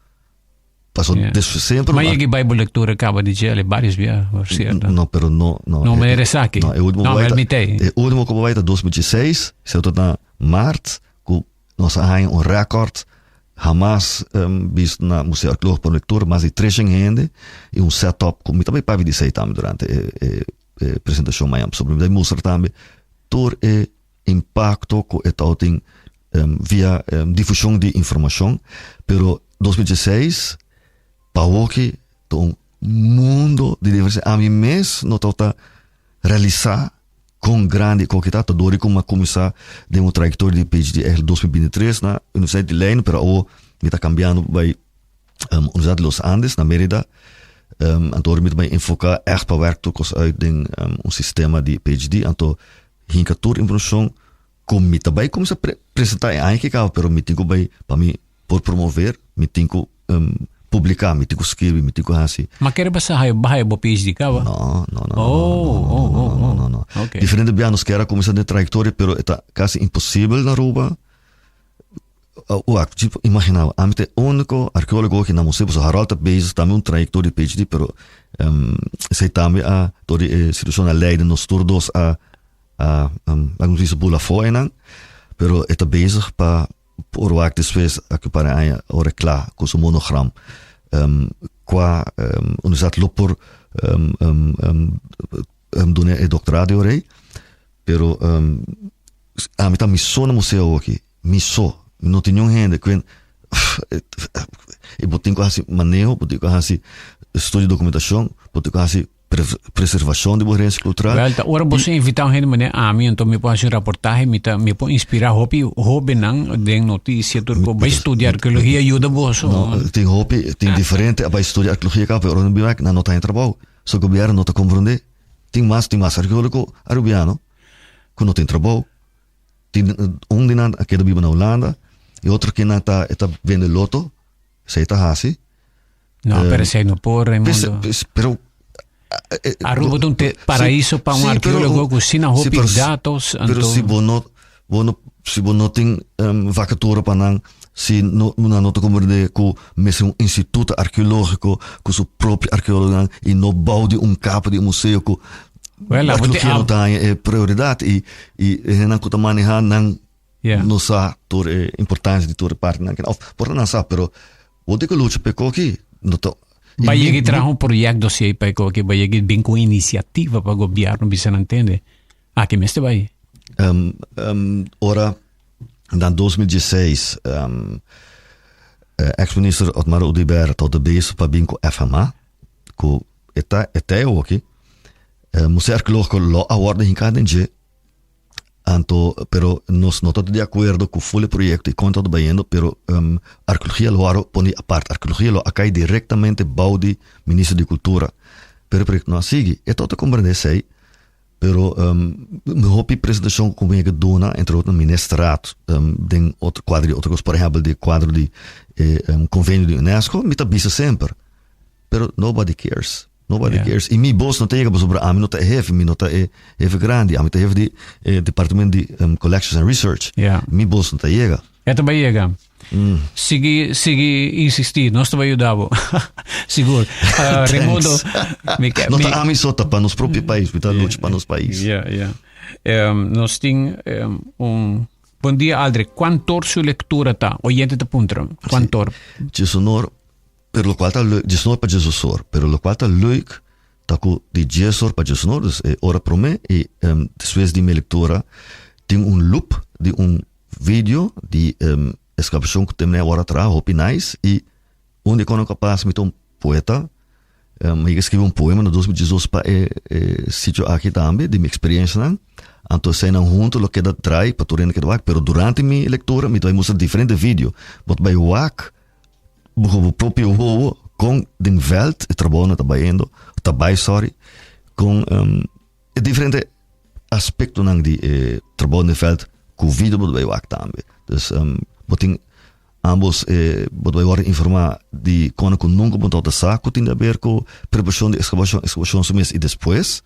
Paso Yeah. des semper Maar je Bijbel lectura caba di djele varios bia, por cierto. No, pero no, no. No, meneer Esaki. No, e último No, ku bai ta- permite. E último ku bai ta 2016, se tot na maart, ku nos a haña un record jamás um, visto na Museo Arqueológico pa lectura, mas di 300 hende y un setup ku mi tambe papi di sei tambe durante e, e, e presentacion mañana. Sobre mi ta mustra tambe tur e impacto ku e tau tin um, via um, difusion di informacion, pero 2016 pa awoki ta un mundo di diferencia. Ami mes no ta realisa con grandi cu ta, ta dori cu mi a cuminsa den un trayectoria di PhD eigenlijk 2023 na Universiteit di Leiden, pero awo mi ta cambiando bay um, Universidad de los Andes na Merida. Um, anto mi ta bay enfoca echt pa werk tur cos uit den um, un sistema di PhD, anto hinca tur informacion cu mi ta bay cuminsa pre presenta e aña ki caba, pero mi tin cu bay pa mi por promover, mi tin cu um, publica, mi tin cu skirbi, mi tin cu haci. Ma kere basa hayo baha bo PhD caba? No, no, no, Oh, no, oh, no, oh, no, oh. no, no. Okay. Diferente bia nos kier a cuminsa den trayectoria, pero e ta casi imposibel na Aruba. Wak, tipo, imagina, ami ta e unico arkeologo aki na museo, pasobra Harold ta bezig tambe un trayectoria di PhD, pero um, esei tambe a, door di e situacion na Leiden, nos tur dos a, a, um, laat me bisa bula afó einan, pero e ta bezig pa por wak despues aki un par di aña ora e kla ku su monogram, um, kua um, universidad lo por um, um, um, um, duna e doctorado e ora ei, pero um, ami ta mi so na museo aki. Mi so, mi no tin niun hende ku e bo tin ku hasi maneho, bo tin ku hasi estudio di dokumentashon, bo tin ku hasi preservashon di bo herensia kultural. Wel, ta ora bo invitá un hende manera ami, anto mi por hasi un raportahe, mi ta mi por inspirá hopi hóbennan den notisia tur ku bai studia arkeologia yuda boso. No, tin hopi, tin diferente a bai studia arkeologia kaba, pero ora nan bin wak, nan no ta haña trabou. So gobièrnu no ta komprondé. Tin mas, tin mas arkeólogo arubiano ku no tin trabou. Tin un di nan a keda biba na Hulanda y otro kinan ta e ta bende loto, esei ta hasi. No, pero esei no por, Raimundo. Pero Aruba ta un paraíso pa un arkeólogo ku asina hopi datos. Pero si bo no, bo no, si bo no tin vakatura pa nan, si no, nan no ta komprende ku mester un instituto arkeológiko ku su propio arkeólogonan i no bou di un kapa di un museo ku. Well, arkeologia no ta haña e prioridat i i e hendenan ku ta manehá nan no sa tur e importansia di tur e partinan kina. Òf por ta nan sa pero bo tin ku lucha pa e koki no ta Bai yega i traha un proyekto si ei pa e koki, bai yega i bin ku un inisiativa pa gobièrnu bisa nan tende aki mester bai. Ora na 2016 ex minister Otmar Oduber tabata bezig pa bin ku FMA ku e ta e tei awoki Museo Arkeologiko lo a wòrdu hinká den dje anto pero nos no ta di akuerdo ku ful e proyekto i kon ta bayendo pero arkeologia lo wòrdu poni apart arkeologia lo a kai direktamente bou di minister di kultura pero e proyekto no a sigui e tabata komprende esei Pero hopi presentacion cu mi a duna, entre otro na ministerraad, den otro cuadro di otro cos, por ehempel di cuadro di convenio di UNESCO, mi ta bisa semper. Pero nobody cares. Nobody cares. Y mi bos no ta yega pasobra ami no ta e hefe, mi no ta e hefe grandi, ami ta hefe di e departamento di collections and research. Mi bos no ta yega. E ta bai yega. Mm. Sigui, sigui insistí, nos ta bai yuda bo. Sigur. Uh, Raimundo, mi, no ta ami so, ta pa nos propio pais, mi ta lucha pa nos pais. Yeah, yeah. Um, nos tin um, un Bon dia, Aldrich. Cuantor su lectura ta? Oyente ta puntra. Cuantor? Sí. Djesonor, pero lo cual ta leuk, djesonor pa djesosor, pero lo cual ta leuk ta cu di djesor pa djesonor, dus e ora prome y um, despues di mi lectura tin un loop di un Video di eskavashon ku temne awor a traha hopi nice i un di e kono kapas mi ta un poeta mi a skribi un poema na 2018 pa e sitio aki tambe di mi eksperiencianan anto eseinan hunto lo keda drai pa tur hende keda wak pero durante mi lektura mi ta bai mustra diferente video bo ta bai wak bo bo propio wowo kon den veld e trabounan ta bayendo ta bai sorry kon E diferente aspectonan di e trabou den veld cu video bo ta bay wak tambe. Dus bo tin ambos e bo ta bay worde informa di con cu nunca bo tabata sa cu tin di haber cu preparacion di excavacion, excavacion su mes y despues.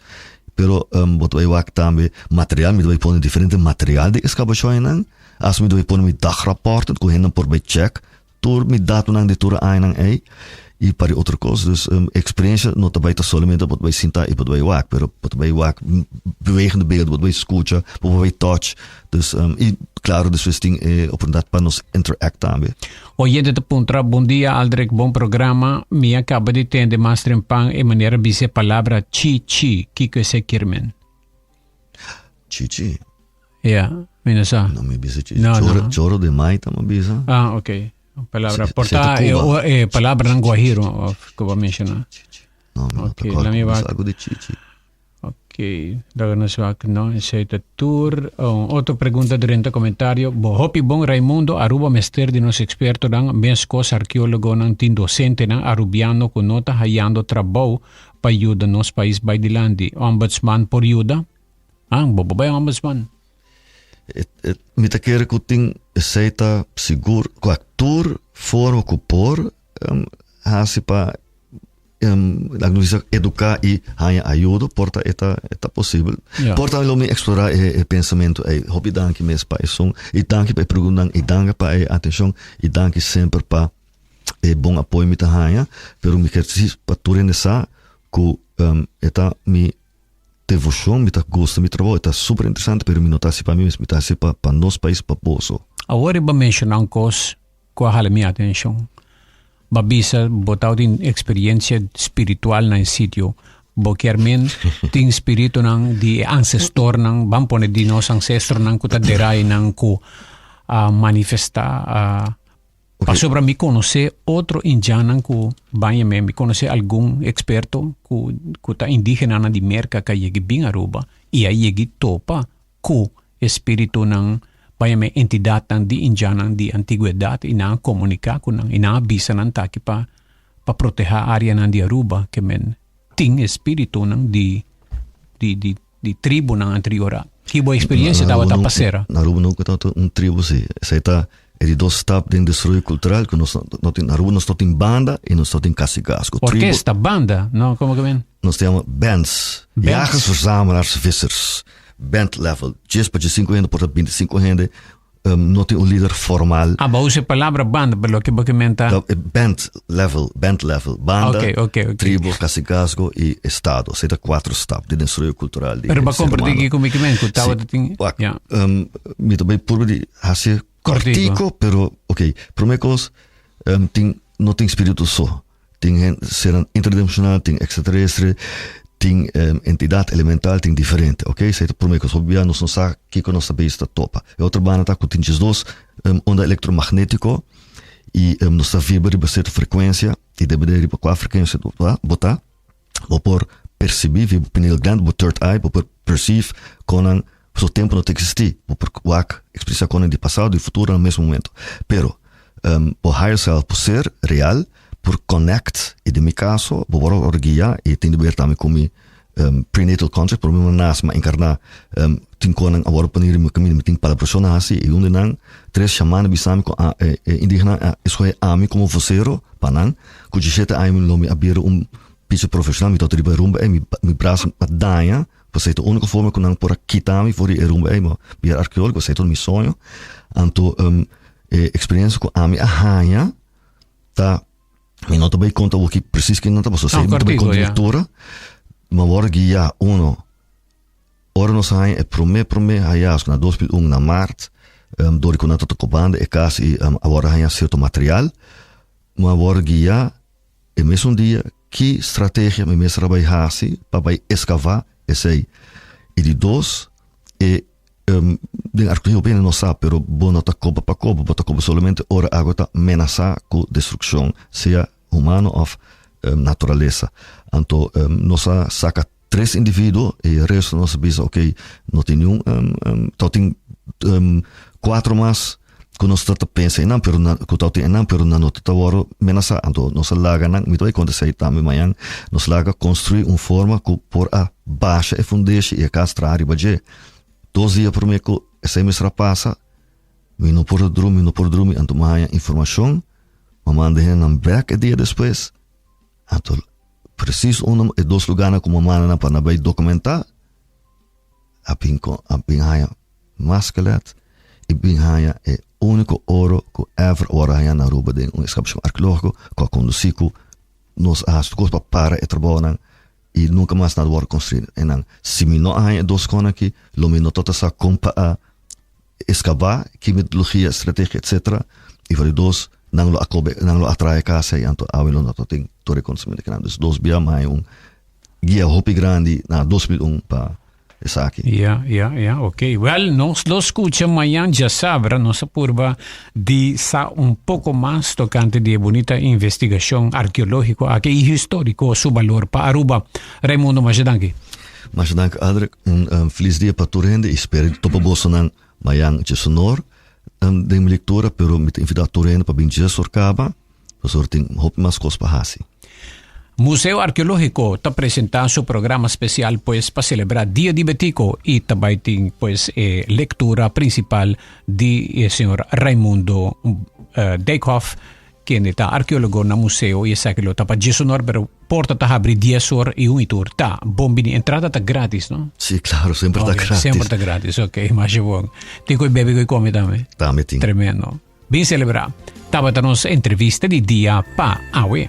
Pero bo ta bay wak tambe material, mi ta bay pone diferente material di excavacionnan. Hasta mi ta bay pone mi dagrapporten cu hendenan por bay check Tur mi datonan di tur añanan ei i pa di otro kos. Dus eksperiencia no ta bai ta solamente bo ta bai sinta i bo ta bai wak, pero bo ta bai wak bewegende beelden, bo ta bai skucha, bo por bai touch. Dus i klaro despues tin e oportunidat pa nos interact tambe. Oyente ta puntra, Bon dia Aldrich, bon programa. Mi a kaba di tende mas trempan e manera bisa e palabra chi chi, kiko esei kier men? Chi chi? Ja, mi no sa. No mi bisa chi. No, choro, no. Choro de maita mi bisa. Ah, ok. Palabra. Se, Porta se eh, eh, palabra nan guajiro, of ko ba menciona. No, mi no okay, la mi va. Algo de chichi. Ok, laga nos wak no, esei ta tur. Oh, otro pregunta durante comentario. Bo hopi bon Raimundo, Aruba mester di nos expertonan, meskos arkeólogonan tin docentenan arubiano ku no ta hayando trabou pa yuda nos pais bai dilanti. Ombudsman por yuda? Ah, bo bo bai ombudsman. Et, et, mi ta kere ku tin esei ta sigur ku tur forma ku por um, hasi pa um, laat me bisa eduká i haña ayudo por ta eta eta posibel. Ja. Por ta lo mi explora e, e pensamentu ei. Hopi danki mes pa esun i danki pa e preguntan i danki pa e atenshon i danki semper pa e bon apoyo mi ta haña, pero mi kier si pa tur hende sa ku um, e ta mi devoshon, mi ta gusta mi trabou, e ta super interesante, pero mi no ta hasi pa mi mes, mi ta hasi pa pa nos pais, pa boso. Awor riba menshoná un kos ku a hala mi atenshon. Bo a bisa bo tabatin eksperensia spiritual na e sitio. Bo kier men tin spiritunan di e ansestornan, ban pone di nos ansestronan ku ta derá einan ku a manifestá, a Pasobra mi konosé otro indjannan ku baña me, mi konosé algun eksperto ku ku ta indígenanan di Merka ku a yegi bin Aruba i a yegi topa ku espiritunan, baña me entidatnan di indjannan di antigwedat i nan a komuniká ku nan i nan a bisa nan taki pa pa protehá áreanan di Aruba ke men tin espiritunan di di di di tribunan anterior a. Ki bo experiencia tabata pa sera? Na Aruba nunca tabata un tribu si. Esei ta e di dos stap den desaroyo cultural ku nos no tin. Na Aruba nos no tin banda i nos no tin cacicazgo. Orkesta, banda, no como ke men? Nos ta yama bands. Bands. Jagers, verzamelaars, vissers. Band level. Djes pa djesinku hende por ta bintisinko hende. No tin un lider formal. Ah, bo usa e palabra banda, pero loke bo ke menta. Ta, band level, band level. Banda, Ok. tribo, cacigasgo y estado. Esei ta cuatro stap di desaroyo cultural di Pero bo ser comprende humano. kiko mi ke men, ku Sí, tabata tin. wak, Ja. mi ta bay purba di haci Cortico. cortico, pero ok, prome cos, tin, no tin spiritu so. Tin hen sernan interdimensional, tin extraterrestre, tin entidad elemental, tin diferente, ok? Esei ta prome kos. Hopi bia nos no sa kiko nos ta bezig ta topa. E otro banda ta ku tin djesdos onda elektromagnetiko i nos ta vibra riba sierto frekuensia i depende riba kua frekuensia bo ta, bo por persibí via bo pineal gland, bo third eye, bo por perceive kon nan pasobra tempu no ta eksistí. Bo por wak eksperensiá kon nan di pasado i futuro na mes momento. Pero bo higher self, bo ser real por connect i den mi kaso bo wòrdu ora guiá i tin di ber tambe ku mi prenatal conscious por mi a nase mi a enkarná tin konan a wòrdu pone riba mi kaminda mi tin palabrashon a hasi i un di nan tres shaman a bisa mi ku e indigena a eskohe ami komo vosero pa nan ku dishete aña mi lo mi a bira un picha profeshonal mi tabata riba e rumba ei mi brasa a daña Pasei ta úniko forma ku nan por a kita mi for di e rumba ei, ma bira arkeólogo, esei ta mi soño. Anto e eksperiencia ku ami a haña ta, mi no ta bai konta awor presis kinan ta, pasobra esei mi ta bai konta lectura, ma wòrdu guiá uno, ora nos a haña e promé promé hallazgo na 2001 na mart, dor di ku nan ta tokobando e kas i a wòrdu haña sierto material, ma wòrdu guiá E mesun dia, ki strategia mi mester a bai hasi pa bai eskavá esei? I di dos, e den arkeologia hopi hende no sa, pero bo no ta koba pa koba, bo ta koba solamente ora ago ta menasá ku destrukshon, sea humano òf naturalesa. Anto nos a saka tres individuo i e resto nos a bisa ok, no tin niun, tòg tin kuatro mas ku nos ta ta pensa einan pero nan ku tabata einan pero nan no ta wòrdu menasá anto nos a laga nan mi ta bai konta esei tambe mañan nos laga konstruí un forma ku por a basha e fundeshi i e kas traha riba dje dos dia promé ku esei mester a pasa mi no por a drumi mi no por a drumi anto mi a haña informashon mi a manda hendenan bèk e dia despues anto presis unda e dos lugánan ku mi a manda nan pa nan bai dokumentá a bin a bin haña mas skelet i bin haña e úniko oro ku ever a wòrdu hañá na Aruba den un eskavashon arkeológiko ku a kondusí ku nos a hasi tur kos pa para e trabounan i nunka mas nada wòrdu konstruí einan. Si mi no a haña e dos kònan aki, lo mi no tabata sa kon pa a eskavá, ki metodologia, estrategia, etsetera, i for di dos nan lo a kobe, nan lo a traha e kas ei, anto awe lo no tabatin tur e konosementu kinan. Dus dos bia mi haña un guia hopi grandi na 2001 pa esaki. Ja, ja, ja, ok. Wel, nos lo scucha mañan djasabra, nos a purba di sa un poco mas tocante di e bunita investigacion arqueologico aki y historico su balor pa Aruba. Raimundo, masha danki. Masha danki, Adric. Un um, feliz dia pa tur hende y spera di topa bosonan mañan djesonor um, den mi lectura, pero mi ta invita tur hende pa bin djesor caba. Pasobra tin hopi mas kos pa hasi. Museo Arkeológiko ta presentá su programa spesial pues pa selebrá Dia di Betico i ta bai tin pues e lektura prinsipal di e señor Raimundo Dijkhoff kende ta arkeólogo na museo i esaki lo ta pa diesonor pero porta ta habri dies or i un i tur ta bon bini. Entrada ta gratis no? Sí, claro, semper ta gratis. Semper ta gratis, ok, masha bon. Tin ku bebe ku kome tambe? Tambe tin. Tremendo. Bin selebrá. Tabata nos entrevista di dia pa awe.